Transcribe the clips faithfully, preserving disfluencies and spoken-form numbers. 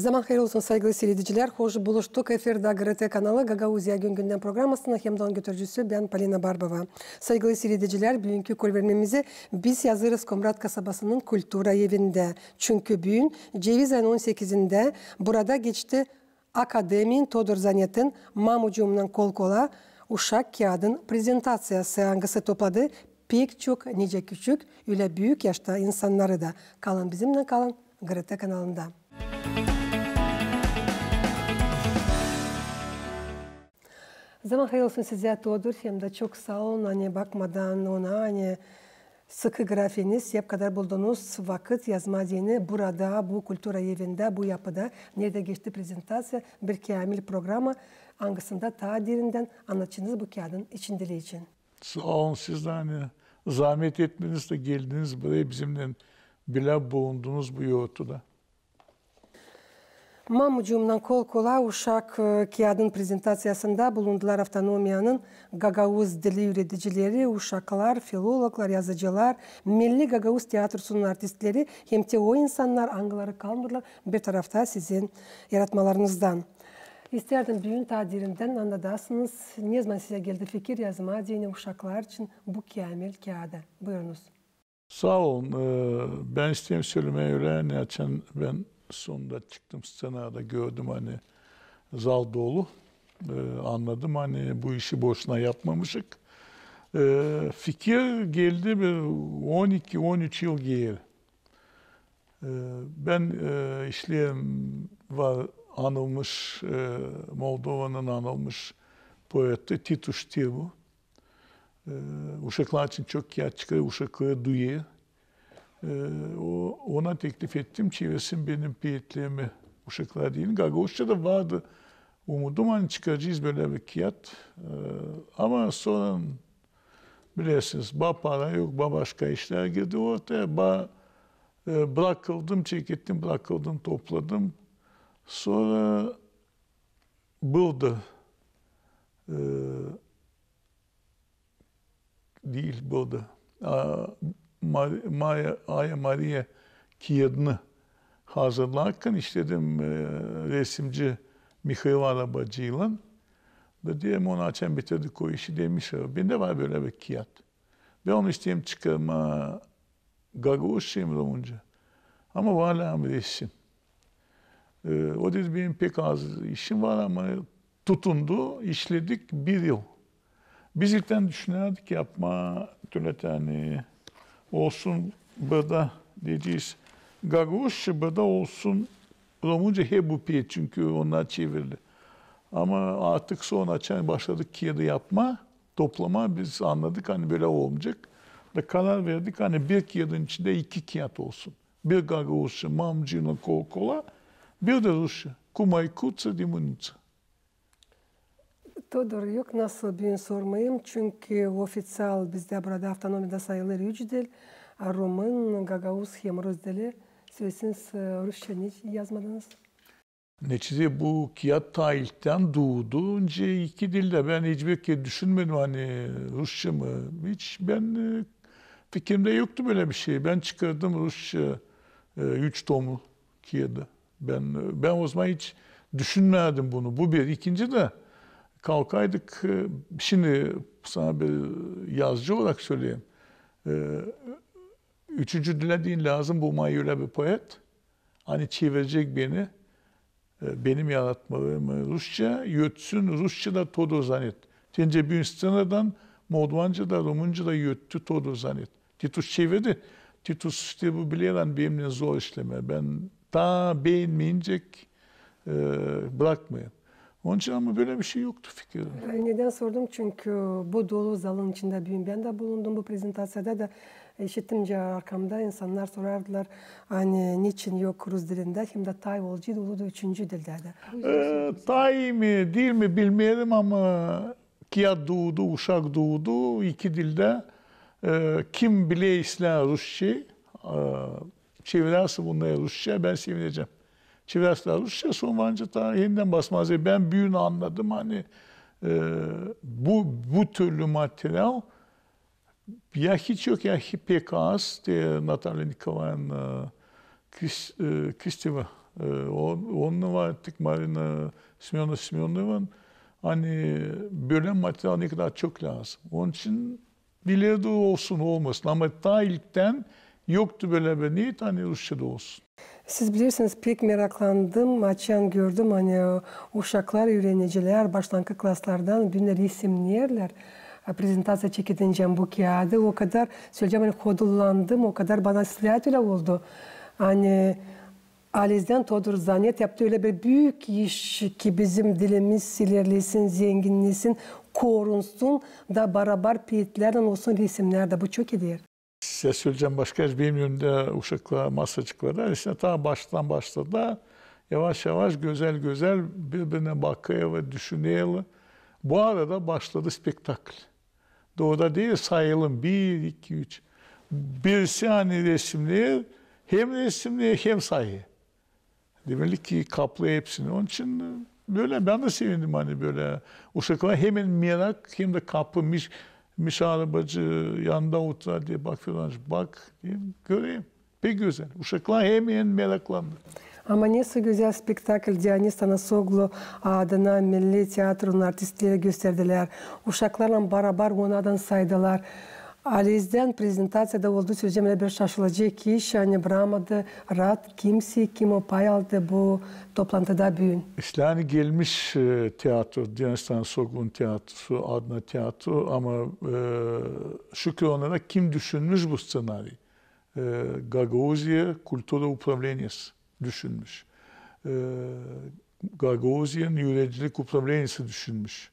Zaman hayır olsun, saygılı siiredicilär. Hoş buluştuk. Efirdä GRT kanalı, Gagauziya gün-gündän programasının hem dä onun götürücüsü bän, Polina Barbova. Saygılı siiredicilär, büünkü körüzmämizi biz yazêrız Komrat kasabasının kultura evindä. Çünkü büün, ceviz ayın on sekizindä, burada geçti akademiyin Todor Zanetin "Mamucuumnan kol-kola" uşak kiadın prezentaţiyası, angısı topladı pek çok nicä küçük, ölä büük yaşta insannarı da. Kalın bizimnän, kalın GRT kanalında. Zaman hayır olsun sizä, Todor, hem dä çok saa olun, ani bakmadan ona, ani sıkı grafiniz, hep kadar buldunuz vakıt yazmaa deyni burada, bu kultura evindä, bu yapıda, neredä geçti prezentaţiya, bir käämil programa, angısında taa derindän annadêrsınız bu kiadın içindeliyi için. Saa olun siz dä, ani zaamet etmediniz dä geldiniz buraya, bizimnän bilä bulundunuz bu yortuda. "Mamucuumnan kol-kola" uşak, e, kiadın prezentaţiyasında bulundular avtonomiyanın gagauz dili üüredicileri, uşaklar, filologlar, yazıcılar, milli gagauz teatrosunun artistleri hem te o insannar, angıları kalmadılar bir tarafta sizin yaratmalarınızdan. İstärdim, büün taa derindän annadasınız, nezaman sizä geldi fikir yazmaa deyni uşaklar için bu käämil kiadı. Buyurunuz. Saa olun. E, bän isteerim sölemää ölä, ani açan bän sonunda çıktım sţenaya da gördüm, ani zal dolu. E, annadım, ani bu işi boşuna yapmamışık. E, fikir geldi bir on iki, on üç yıl geeri. E, bän, e, işleerim var anılmış, e, Moldovanın anılmış poeti Titus Ştirbu. E, uşaklar için çok kiad çıkarêr, uşakları duyêr. E, o, ona teklif ettim, çevirsin benim peetlerimi uşaklara deyni. Gagauzça da vardı umudum, ani çıkaracez bölä bir kiad. E, ama sora, bilersiniz, ba para yok, ba başka işlär girdi ortaya, ba, e, brakıldım, çekettim, brakıldım, topladım. Sora burada, e, diil burada. A, Mar-, Maya, Aya Mariya kiadını hazırlarkan işledim, e, resimci Mihail Arabacıylan. Da deerim ona, açan bitirdik o işi, deerim: "Miha, bendä var bölä bir kiad. Bän onu isteerim çıkarmaa gagauzça hem rumunca. Ama var lääzım resim." E, o dedi: "Benim pek az işim var", ama tutundu, işledik bir yıl. Biz ilktän düşünärdik yapmaa tölä, ani olsun burada, deyecez, gagauzça, burada olsun rumunca, hep bu peet, çünkü onnar çevirdi. Ama artık sora, açan başladık kiadı yapmaa, toplamaa, biz annadık, ani bölä olmayacek. Da karar verdik, ani bir kiadın içindä iki kiad olsun. Bir gagauzça, "Mamucuumnan kol-kola", bir dä rusça, "Cum aikuţa di mânuţa". Todor, yok nasıl büün sormayım, çünkü ofiţial bizdä burada avtonomiyada sayılêr üç dil, a, rumın, gagauz hem rus dili. Söleersiniz, e, rusça neçin yazmadınız? Neçin dä, bu kiad taa ilktän duudu, nicä iki dildä. Bän hiç bir kerä düşünmedim, ani rusça mı, hiç. Bän, e, fikirimdä yoktu bölä bir şey. Bän çıkardım rusça, e, üç tomlu kiadı. Bän, e, bän o zaman hiç düşünmärdim bunu. Bu bir. İkinci dä, kalkaydık, e, şindi sana bir yazıcı olarak söleyim. E, üçüncü dilä deyni lääzım bulmaa ölä bir poet, ani çevirecek beni, e, benim yaratmalarımı rusça, ötsün rusça da Todor Zanet. Nicä büün sţenadan moldovanca da, rumunca da öttü Todor Zanet. Titus çevirdi. Titus Ştirbu biler, ani benimnän zor işlemää. Bän taa beenmeyincä, e, brakmêêrım. Onun için, ama bölä bir şey yoktu fikirimdä. E, neden sordum? Çünkü bu dolu zalın içindä büün bän dä bulundum bu prezentaţiyada da, işittim, nicä arkamda insannar sorardılar, ani neçin yok rus dilindä, hem dä tay olaceydı, olurdu üçüncü dildä dä. E, tay mı, diil mi, bilmeerim, ama kiad duudu, uşak duudu iki dildä. E, kim biler, islää rusça, e, çevirersin bunnarı rusça, bän sevinecäm. Çevirersin rusça, sora varınca taa enindän basmaz. Bän büün annadım, ani, e, bu, bu türlü material ya hiç yok, ya hi-, pek az. Te Natalya Nikolaevna, e, Kris-, e, Kristeva, E, o, onunnan var ettik Marina Semönova Semönovan. Ani bölä material ne kadar çok lääzım. Onun için ileri dooru olsun, olmasın. Ama taa ilktän yoktu bölä bir niyet, ani rusçada olsun. Siz bilersiniz, pek meraklandım, açan gördüm, ani, e, uşaklar, üürenicilär başlankı klaslardan büün resimneerlär. E, prezentaţiya çekedincä bu kiyaadı, o kadar, söleyecäm, ani hodullandım, o kadar bana islää ölä oldu. Ani Alezdän Todur Zanet yaptı ölä bir büük iş, ki bizim dilimiz ilerlesin, zenginnesin, korunsun da barabar peetlärlän olsun resimnär dä. Bu çok eder. Sizä söleyecäm başka iş, benim önümdä uşaklar masacıklarda, resimnär taa baştan başladı. Yavaş-yavaş, gözäl-gözäl biri-birinä bakêr, düşüner. Bu arada başladı spektakl. Dooru da deer, sayalım. Bir, iki, üç. Birisi ani resimneer, hem resimneer, hem sayêr. Demäli ki, kaplêêr hepsini. Onun için, e, bölä, bän dä sevindim, ani bölä uşaklar hem merak, hem dä kapı, Miş-, Mişa arabacı yanında oturêr, deer, bak, Fedonaç, bak, göreyim. Pek gözäl. Uşaklar hemen meraklandı. Ama nesoy gözäl spektakl Dionis Tanasoglu adına Milli teatronun artistleri gösterdilär. Uşaklarlan barabar onardan saydılar. Alezdän prezentaţiyada oldu, söleyecäm, ölä bir şaşılacek iş, ani bırakmadı raat kimseyi, kim o pay aldı bu toplantıda büün. İslää ani gelmiş, e, teatro, Dionis Tanasoglunun teatrosu, adına teatro, ama, e, şükür onara, kim düşünmüş bu sţenariyi. E, Gagauziya kultura upravleniyası düşünmüş. E, Gagauziyanın üürenicilik upravleniyası düşünmüş.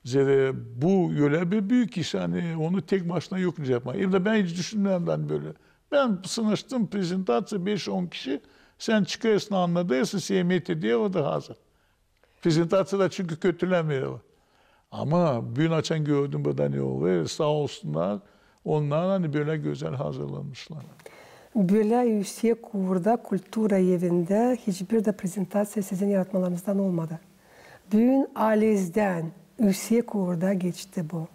Zerä bu ölä bir büük iş, ani onu tek başına yok nicä yapmaa. Hem dä bän hiç düşünmärdim bölä. Bän sınaştım, prezentaţiya, beş-on kişi, sän çıkêrsın, annadêrsın, seni met ederlär da hazır. Prezentaţiyada çünkü kötülämeerlär. Ama büün açan gördüm burada ne olêr, saa olsunnar, onnar ani bölä gözäl hazırlanmışlar. Bölä üüsek uurda kultura evindä hiçbir dä prezentaţiya sizin yaratmalarınızdan olmadı. Büün alezdän, üüsek uurda geçti bu.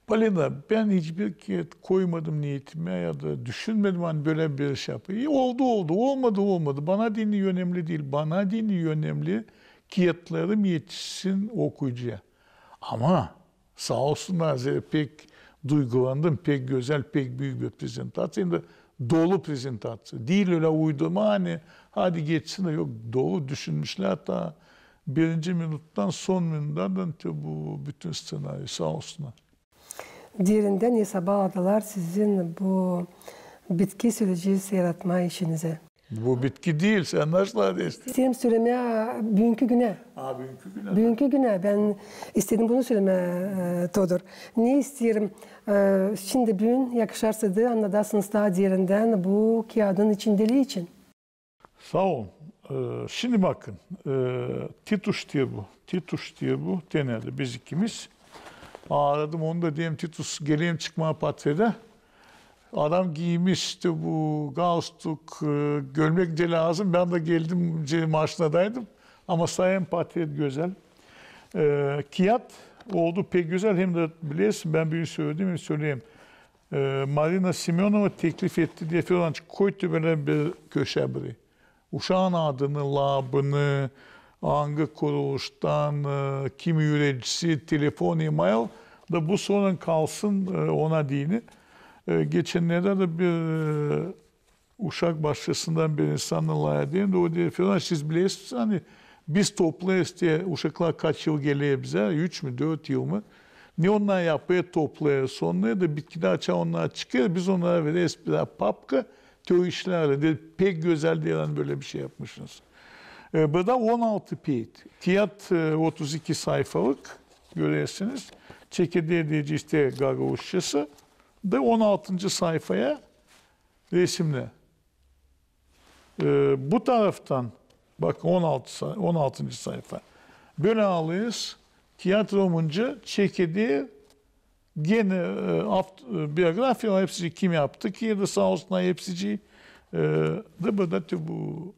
Polina, bän hiçbir keet koymadım niyetimä ya da düşünmedim, ani bölä bir iş yapayım. E, oldu, oldu, olmadı, olmadı. Bana deyni önemli diil, bana deyni önemli, keetlerim etişsin okuyucuya. Ama saa olsunnar, zerä pek duygulandım, pek gözäl, pek büük bir prezentaţiya, hem dä dolu prezentaţiya. Diil ölä uydurma, ani hadi geçsin dä, yok, dolu düşünmüşlär ta birinci minuttan son minutadan te bu bütün sţenariyi, saa olsunnar. Derindän hesaba aldılar sizin bu bitki söleyecez yaratma işinizä. Bu bitki diil, sän nasıl adresin? İsteerim sölemää büünkü günä. A, büünkü günä. Büünkü günä. Bän istedim bunu sölemää, e, Todur. Ne isteerim, e, şindi büün yakışarsaydı annadasınız taa derindän bu kiyaadın içindelii için. Saa ol. E, şindi bakın, e, Titus Tirbu, Titus Tirbu, te neredä, biz ikimiz. Aaradım onu da, deerim, Titus, gelelim çıkmaa patredä. Adam giymiş işte bu galstuk, e, gömlek dä lääzım. Bän dä geldim, ce, maşinadaydım. Ama sayın patret gözäl. E, kiyat oldu pek gözäl, hem dä bilersin, bän büün söledim, hem söleyim. E, Marina Semönova teklif etti, deer, Fedonaç, koy te bölä bir köşä burayı. Uşaan adını, laabını, angı kuruluştan, e, kim üürenicisi, telefon, e-mail, da bu sora kalsın, e, ona deyni. E, geçennerdä dä bir, e, uşak başçasından bir insannan lafedä deyni, o deer, Fedonaç, siz bilersiniz, ani biz toplêêrız te uşaklar, kaç yıl geler bizä, üç mü, dört yıl mı? Ne onnar yapêr, toplêêr, sonnarı da bitkidä açan onnar çıkêr, biz onnara vereriz bir papka te o işlärlän. Deer, pek gözäl, deer, ani bölä bir şey yapmışsınız. E, burada on altı peet. Kiyat, e, otuz iki sayfalık, görersiniz. Çekedeer deyecez te gagauzçası. Da on altıncı sayfaya resimnär. E, bu taraftan, bakın, on altı sa-, on altıncı sayfa. Bölä alêrız, kiyat românca, çekedeer genä, e, avt-, e, biografiyalar, hepsi kim yaptı, ki da saa olsunnar hepsi, e, da burada te bu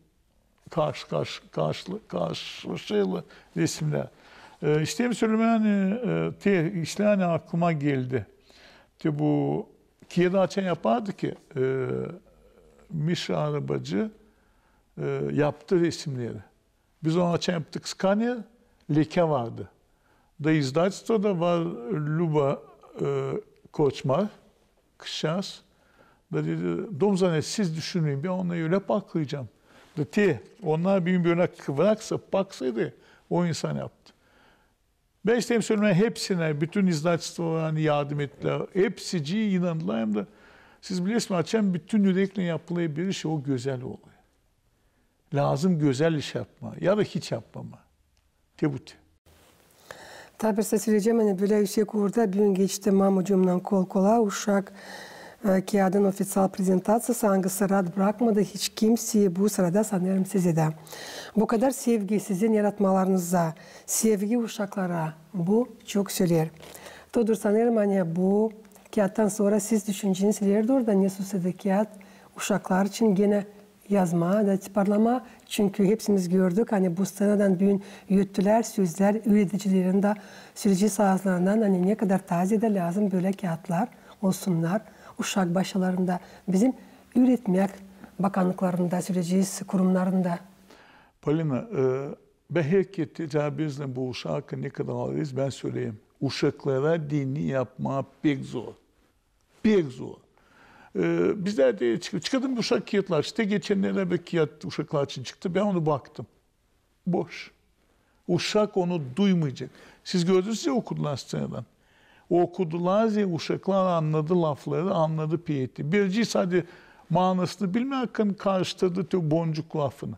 karş-, karş-, karşılı-, karşılaşêrlar resimnär. E, isteerim sölemää, ani, e, te islää, ani aklıma geldi. Te bu kiyadı açan yapardık ki, e, Mişa arabacı, e, yaptı resimneri. Biz onu açan yaptık skaner, lekä vardı. Da izdательствоda var Lüba, e, Koçmar, kızçaaz. Da dedi, Domzane, siz düşünmeyin, bän onu ölä paklayacam. Da te, onnar bän bölä kıvraksa, paksaydı, o insan yaptı. Bän isteerim sölemää hepsinä, bütün izdательствоlara, ani yardım ettilär, hepsicii inandılar hem dä. Siz bilersiniz, açan bütün üreklän yapılêr bir iş, o gözäl olêr. Lääzım gözäl iş yapmaa ya da hiç yapmamaa. Te bu te. Taa bir söleyecäm, ani bölä üüsek uurda büün geçtim Mamucumnan kol-kola, uşak, e, kiyadın ofiţial prezentaţiyası, angısı raat brakmadı hiç kimseyi bu sırada, sanêrım, sizi dä. Bu kadar sevgi sizin yaratmalarınıza, sevgi uşaklara, bu çok söleer. Todur, sanêrım, ani bu kiyattan sora siz düşüneceniz ileri dooru da ne sosaydı kiyat uşaklar için genä yazmaa da tiparlamaa. Çünkü hepsimiz gördük, ani bu sţenadan büün öttülär sözlär üüredicilerin dä, söleyicilär, saalandan, ani ne kadar taa ziyadä lääzım bölä kiyatlar olsunnar uşak başçalarında, bizim üüretmäk bakannıklarında, söleyecez, kurumnarında. Polina, e, bän herkerä, bän bu uşaklara ne kadar alêrız, bän söleyim. Uşaklara deyni yapmaa pek zor. Pek zor. E, bizdä dä çık-, çıkardım uşak kiyatlar. İştä geçennerä bir kiyat uşaklar için çıktı. Bän onu baktım. Boş. Uşak onu duymayacek. Siz gördünüz ya, okudular sţenadan. Okudular ya, uşaklar annadı lafları, annadı peetti. Birazcık sade manasını bilmärkän karıştırdı te boncuk lafını.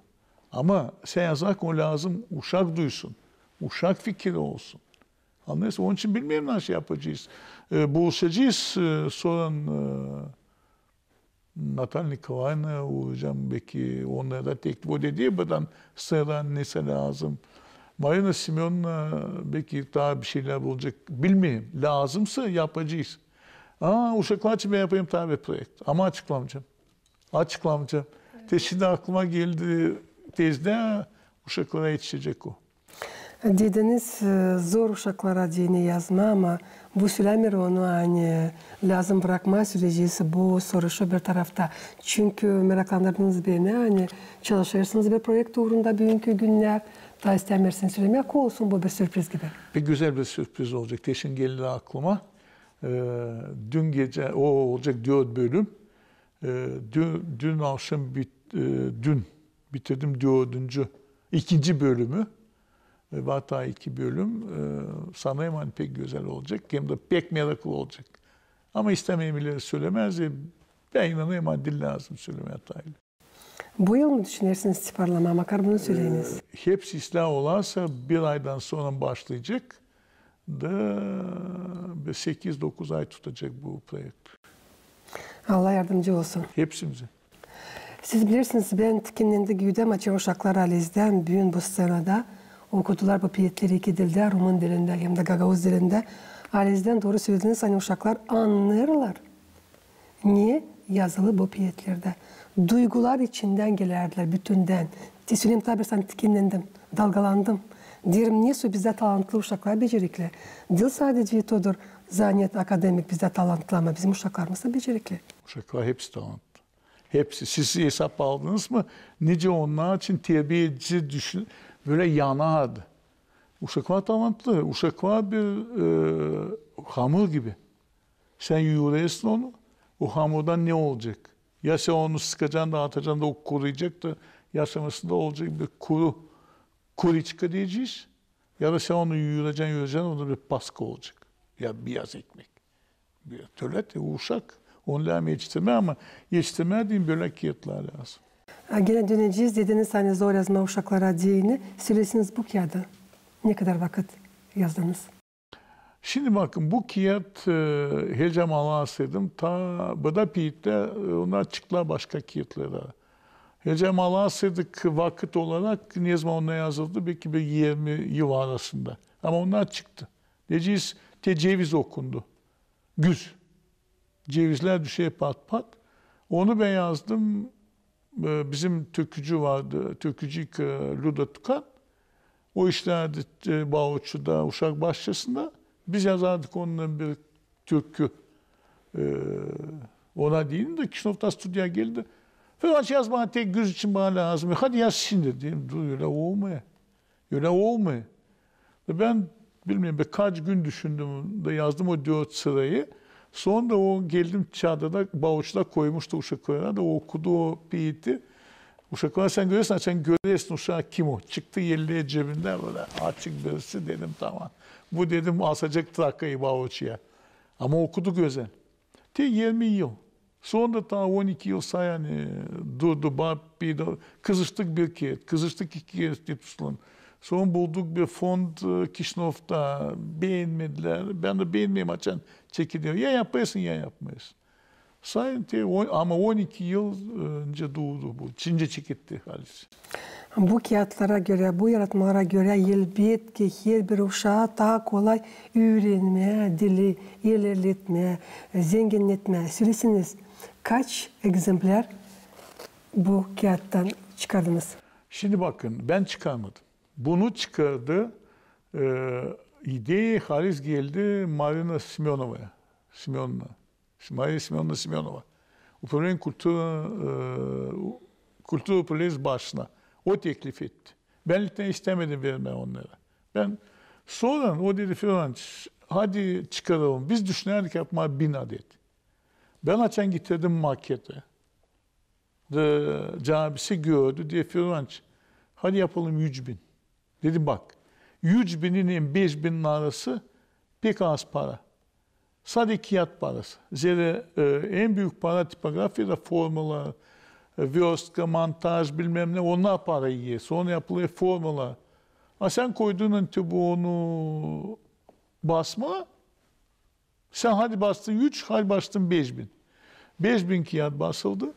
Ama sän yazarkan, o lääzım uşak duysun. Uşak fikiri olsun. Annêêrsın? Onun için bilmeerim, nasıl yapacez. E, buluşacez, e, sora, e, Natalya Nikolaevnaya uurayacam, beki onnara da teklif, o dedi, buradan sţenadan nesä lääzım. Marina Semönovna, beki taa bir şeylär bulacek. Bilmeerim. Lääzımsa yapacez. Aa, uşaklar için bän yapêrım taa bir proekt. Ama açıklamayacam. Açıklamayacam. Te şindi aklıma geldi, tezdä uşaklara etişecek o. Dediniz, e, zor uşaklara deyni yazmaa, ama bu sölämeer onu, ani lääzım brakmaa söleyicisi, bu soruşu bir tarafta. Çünkü meraklandırdınız beni, ani çalışêrsınız bir proekt uurunda büünkü günnär, taa istämeersiniz sölemää, olsun bu bir sürpriz gibi. Pek gözäl bir sürpriz olacek. Te şindi geldi aklıma. E, dün gecä, o olacek dört bölüm. E, dün, dün akşam bit-, e, dün bitirdim dördüncü, ikinci bölümü. E, var taa iki bölüm. E, sanêrım, ani pek gözäl olacek. Hem dä pek meraklı olacek. Ama istämeerim ileri sölemää. E, bän inanêrım, ani diil lääzım sölemää taa ileri. Bu yıl mı düşünersiniz tiparlamaa, makar bunu söleyiniz? E, hepsi islää olarsa, bir aydan sora başlayacek. Da bir sekiz-dokuz ay tutacek bu proekt. Allah yardımcı olsun. Hepsimize. Siz bilersiniz, bän tikinnendä gördüm, açan uşaklar Alezdän büün bu sţenada okudular bu peetleri iki dildä, rumun dilindä hem dä gagauz dilindä. Alezdän dooru sölediniz, ani uşaklar annêêrlar, ne yazılı bu peetlerdä. Duygular içindän gelärdilär, bütündän. Te söleyim, taa bir saan tikinnendim, dalgalandım. Deerim, nesoy bizdä talantlı uşaklar, becerikli. Diil sadecä, Todur, zanet akademik bizdä talantlı, ama bizim uşaklarımız da becerikli. Uşaklar hepsi talantlı. Hepsi. Siz esap aldınız mı, nicä onnar için terbiedicä düşün-, bölä yanardı. Uşaklar talantlı, uşaklar bir, e, hamur gibi. Sän yuurêrsan onu, o hamurdan ne olacek? Ya sän onu sıkacan da atacan da o kuruyacek da yaşamasında olacek bir kuru, kuriçka deyecez. Ya da sän onu yuuracan, yuuracan, o da bir paska olacek. Ya biyaz ekmek. Bir türlü te uşak, onu lääzım etiştirmää, ama etiştirmää deyni bölä kiyatlar lääzım. A, genä dönecez, dediniz, ani zor yazmaa uşaklara deyni. Sölesin bu kiyadı. Ne kadar vakıt yazdınız? Şindi bakın, bu kiyat, e, helecäm alasaydım, taa bu da peetlär, e, onnar çıktılar başka kiyatlara. Helecäm alasaydık vakıt olarak, nezaman onnar yazıldı, beki bir irmi yıl arasında. Ama onnar çıktı. Deyecez, te ceviz okundu. Güz. Cevizlär düşer pat-pat. Onu bän yazdım. E, bizim türkücü vardı, türkücü, e, Lüda Tukan. O işlärdi, e, Bauçu'da, uşak başçasında. Biz yazardık onunnan bir türkü. E, ona deyni dä Kişinövdan studiyaya geldi. Filan yazmaa tek göz için bana lääzım. Hadi yaz şindi, dedim. Dur, ölä olmêêr. Ölä olmêêr. Da bän, bilmeerim, bir kaç gün düşündüm da yazdım o dört sırayı. Sora da o geldim çadıra, bauçta koymuştu uşaklara da, o okudu o peeti. Uşaklara, sän görersin, açan görersin uşaa kim o. Çıktı elleri cebindän, bölä açık birisi, dedim, tamam. Bu, dedim, asacek trakayı bauçuya. Ama okudu gözäl. Te irmi yıl. Sora da taa on iki yıl, say, ani durdu, ba-, bir dä kızıştık bir kerä, kızıştık iki kerä Titulän. Sora bulduk bir fond, e, Kişinövda, beenmedilär. Bän dä beenmeerim, açan çekederim. Ya yapêrsın, ya yapmêêrsın. Say, te on, ama on iki yıl, e, nicä durdu bu, nicä çeketti halis. Bu kiyatlara görä, bu yaratmalara görä, elbetki, herbir uşaa taa kolay üürenmää dili, ilerletmää, zenginnetmää. Söläseniz, kaç egzemplär bu kiyattan çıkardınız? Şindi bakın, bän çıkarmadım. Bunu çıkardı, e, ideya halis geldi Marina Semönovaya. Semönovna. Marina Semönovna Semönova. Upravleniye kultura, e, kultura upravleniesi başına. O teklif etti. Bän ilktän istämedim vermää onnara. Bän sora o dedi, Filan, hadi çıkaralım. Biz düşünärdik yapmaa bin adet. Bän açan getirdim maketi. Da caabisi gördü, deer, Filan, hadi yapalım üç bin. Dedim, bak, üç binin hem beş binin arası pek az para. Sade kiyat parası. Zerä, e, en büük para tipografiyada formalar, e, vörstka, montaj, bilmäm ne, onnar para iyer. Sora yapılêr formalar. A sän koydun, te bu onu basmaa, sän hadi bastın üç, hadi bastın beş bin. Beş bin kiyat basıldı.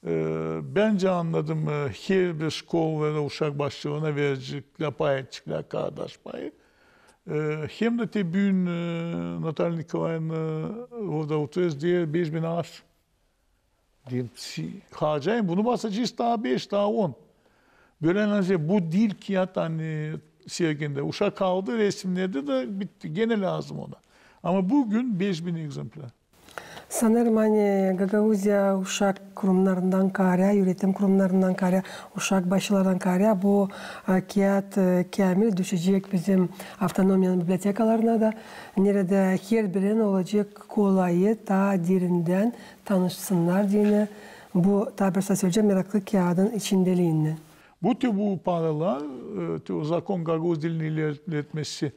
E, bän dä annadım, e, herbir şkolada uşak başçılarına vereceklär, pay edeceklär kardaş payı. E, hem dä te büün, e, Natalya Nikolaevna orada oturêr, deer, beş bin az. Deerim, si-, harcayın, bunu basacez taa beş, taa on. Bölä, ani bu diil kiyat, ani sergindä. Uşak aldı, resimnedi da bitti. Genä lääzım ona. Ama büün beş bin egzemplär. Sanêrım, ani Gagauziya uşak kurumnarından kaarä, üüretim kurumnarından kaarä, uşak başçılarından kaarä bu, e, kiyat, e, käämil düşecek bizim avtonomiyanın bibliotekalarına da, neredä herbirinin olacek kolayı taa derindän tanışsınnar deyni bu, taa bir sölecek, meraklı kiyadın içindeliindän. Bu te bu paralar, e, te o zakon, gagauz dilini ilerletmesi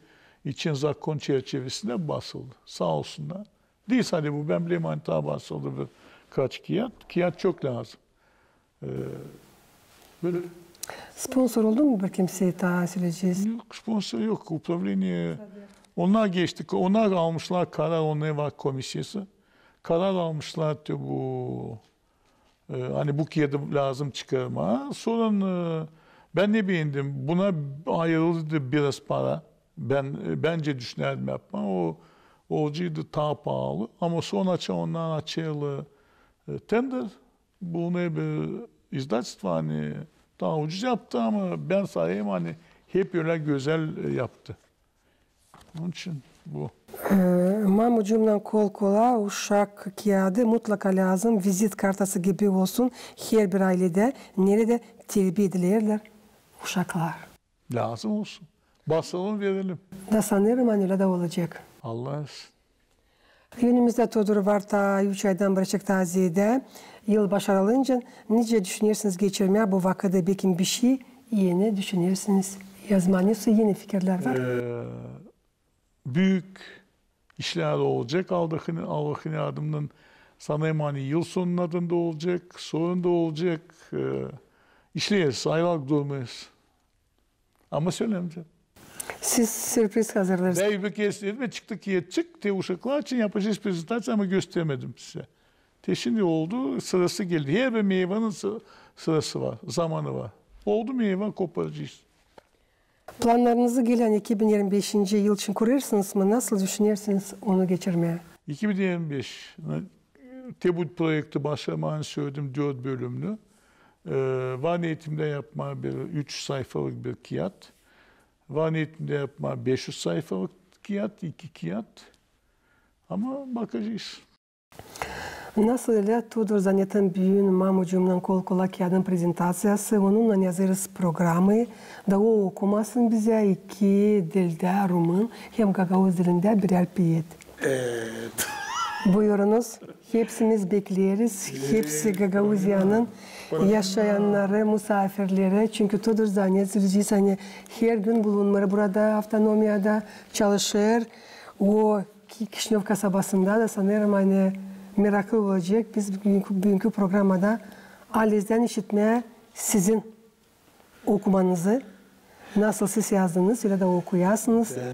için zakon çerçevesindä basıldı. Saa olsunnar. Diil sade bu, bän bilerim, ani taa basıldı birkaç kiyat. Kiyat çok lääzım. E, bölä. Sponsor oldu mu bir kimsey, taa söleyecez? Yok, sponsor yok. Upravleniye. Onnar geçti, onnar almışlar karar, onnar var komisiyası. Karar almışlar te bu, e, ani bu kiyadı lääzım çıkarmaa. Sora, e, bän ne beendim? Buna ayırıldı biraz para. Bän, e, bän dä düşünärdim yapmaa. O olaceydı taa paalı. Ama sora açan onnar açêrlar, e, tender. Bunu bir izdательство, ani taa ucuz yaptı, ama bän sayêrım, ani hep ölä gözäl, e, yaptı. Onun için bu. E, Mamucumnan kol-kola uşak kiyadı mutlaka lääzım, vizit kartası gibi olsun herbir ayledä, neredä terbiye edilerlär uşaklar. Lääzım olsun. Basalım, verelim. Da sanêrım, ani ölä dä olacek. Allah'a ısın. Önümüzdä, Todur, var taa üç aydan baraşık taa zeedä yıl başarılınca, nicä düşünersiniz geçirmää bu vakıdı, bekim bişey eni düşünersiniz yazmaa, nesoy eni fikirlär var? E, büük işlär olacek Allahın, Allahın yardımınnan. Sanêrım, ani yıl sonundan da olacek, sora da olacek. E, işleyeriz, ayrarak durmayız. Ama sölemeyecäm. Siz sürpriz hazırlêêrsınız. Bän bir kerä dedim, çıktı kiyatçık, te uşaklar için yapacez prezentaţiya, ama göstermedim sizä. Te şindi oldu, sırası geldi. Herbir meyvanın sı-, sırası var, zamanı var. Oldu meyva, koparacez. Plannarınızı gelän iki bin irmi beşinci yıl için kurêrsınız mı? Nasıl düşünersiniz onu geçirmää? İki bin irmi beş. Te bu proekti başarmaa, söledim, dört bölümlü. E, var niyetimdä yapmaa bir üç sayfalık bir kiyat. Var niyetimdä yapmaa beş üz sayfalık kiyat, iki kiyat. Ama bakacez. Nasıl ölä Todur Zanet'in büün "Mamucumnan kol-kola" kiyadın prezentaţiyası, onunnan yazêrız programayı, da o okumasın bizä iki dildä, rumın hem gagauz dilindä birär peet. Evet. Buyurunuz. Hepsimiz bekleeriz. Hepsi Gagauziyanın yaşayannarı, musaafirleri. Çünkü Todur Zanet, bileceeniz, ani hergün bulunmêêr burada, avtonomiyada çalışêr. O Ki-, Kişinöv kasabasında da, sanêrım, ani meraklı olacek biz büünkü, büünkü programada halizdän işitmää sizin okumanızı, nasıl siz yazdınız, ölä dä okuyasınız. E,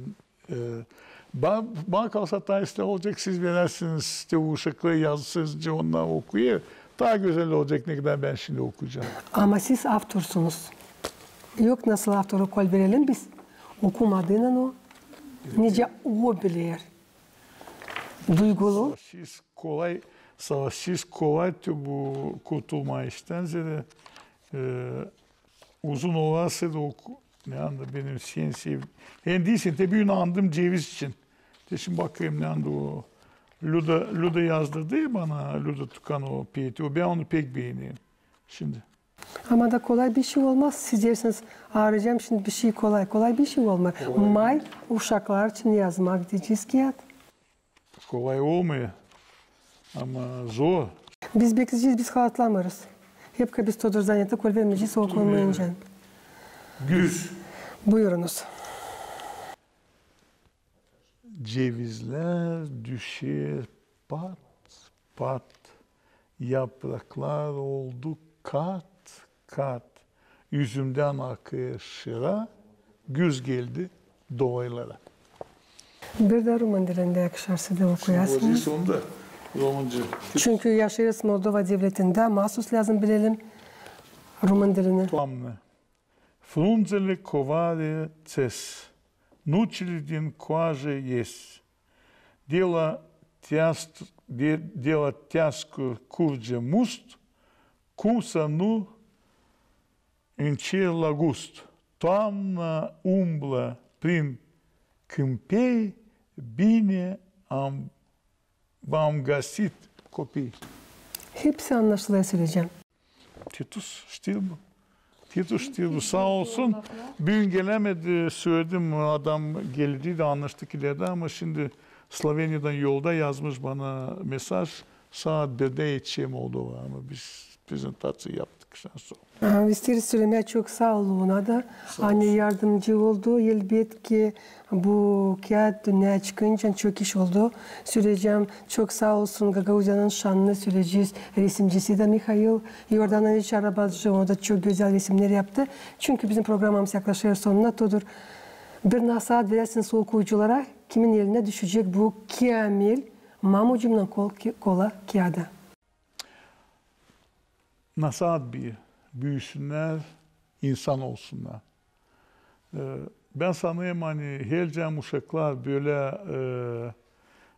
ba-, bana kalsa, taa islää olacek, siz verärsiniz te uşaklara, yazısınız, onnar okuyêr. Taa gözäl olacek, ne kadar bän şindi okuyacam. Ama siz avtorsunuz. Yok nasıl avtoru kolverelim biz, okumadıynan o, nicä o biler. Duygulu. Savaşêrız kolay, savaşêrız kolay te bu kurtulmaa iştän, zerä, e, uzun olarsa da o ku-, ne anda benim sen sev-, en diisin, te büün andım Ceviz için. Te şindi bakayım, ne anda o. Lüda, Lüda yazdırdı bana, Lüda Tukan o peeti. O, bän onu pek beenerim. Şindi. Ama da kolay bişey olmaz. Siz deersiniz, aarayacam şindi bişey kolay. Kolay bişey olmaz. May uşaklar için yazmak deyecez kiyat. Kolay olmêêr, ama zor. Biz bekleyecez, biz halatlamêêrız. Hep ka biz Todur Zaneti kolvermeyecez okumayınca. Güz. Buyurunuz. Cevizlär düşer pat, pat, yapraklar oldu kat, kat. Üzümdän akêr şıra, güz geldi dolaylara. Bir dä rumın dilindä yakışar sizä okuyasınız. Şindi sonunda rumınca. Çünkü yaşêêrız Moldova devletindä, masus lääzım bilelim rumın dilini. Toamnă. Frunzele covare țes, nucile din coajă ies. De la teast-, de, de la teascuri curge must, cum să nu încerc la gust. Toamna umblă prin câmpii, bine am, v-am găsit, copii. Hepsi annaşılêr, söleyecäm. Titus Ştilbu. Titus Ştilbu, saa olsun. Büün gelämedi, söledim, adam geldiydi, annaştık ileride, ama şindi Sloveniyadan yolda yazmış bana mesaj, saat birdä etişerim Moldova, ama biz prezentaţiya yaptık şansora. Aha, isteeriz sölemää çok saa olun ona da, ani yardımcı oldu, elbetki, bu kiyat dünneyä çıkınca çok iş oldu. Söleyecäm, çok saa olsun Gagauziyanın şannı söleyicisi, resimcisi dä Mihail İordanoviç Arabacı, o da çok gözäl resimnär yaptı. Çünkü bizim programamız yaklaşêr sonuna, Todur, bir nasaat veräsiniz okuyuculara, kimin elinä düşecek bu kiamil "Mamucumnan kol-, kola" kiyadı? Nasaat bir, büüsünnär, insan olsunnar. E, bän sanêrım, ani hercäm uşaklar bölä, e,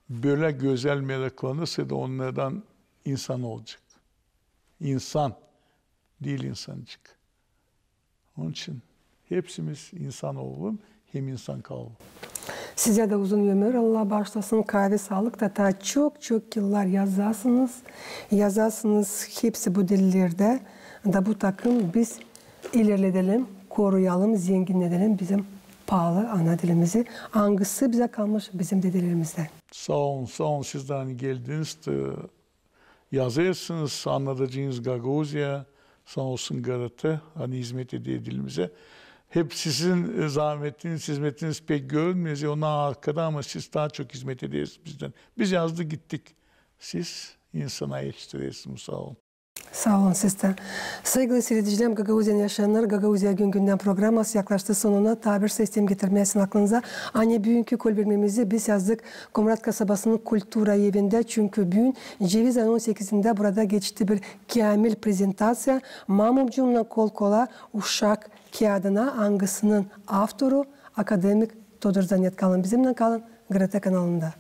bölä gözäl meraklanırsa da onnardan insan olacek. İnsan, diil insancık. Onun için hepsimiz insan olalım hem insan kalalım. Sizä dä uzun ömür, Allah baaşlasın, kaavi saalık da taa çok-çok yıllar yazasınız, yazasınız hepsi bu dillerdä. Da bu takım biz ilerledelim, koruyalım, zenginnedelim bizim paalı ana dilimizi, angısı bizä kalmış bizim dedelerimizdän. Saa olun, saa olun siz dä, ani geldiniz. Yazêrsınız, annadacınız Gagauziya, saa olsun GRT, ani izmet eder dilimizä. Hep sizin, e, zaametiniz, izmetiniz pek görünmeer, onnar arkada, ama siz taa çok izmet edersiniz bizdän. Biz yazdık, gittik. Siz insana etiştirersiniz, saa olun. Saa olun siz dä. Saygılı siiredicilerimiz, Gagauziyanın yaşayannarı, "Gagauziya gün-gündän" programası yaklaştı sonuna. Taa bir şey isteerim getirmää sizin aklınıza, ani büünkü kolvermemizi biz yazdık Komrat kasabasının kultura evindä, çünkü büün Ceviz ayının on sekizindä burada geçti bir kiamil prezentaţiya "Mamucumnan kol-kola" uşak kiyadına, angısının avtoru akademik Todur Zanet. Kalın bizimnän, kalın GRT kanalında.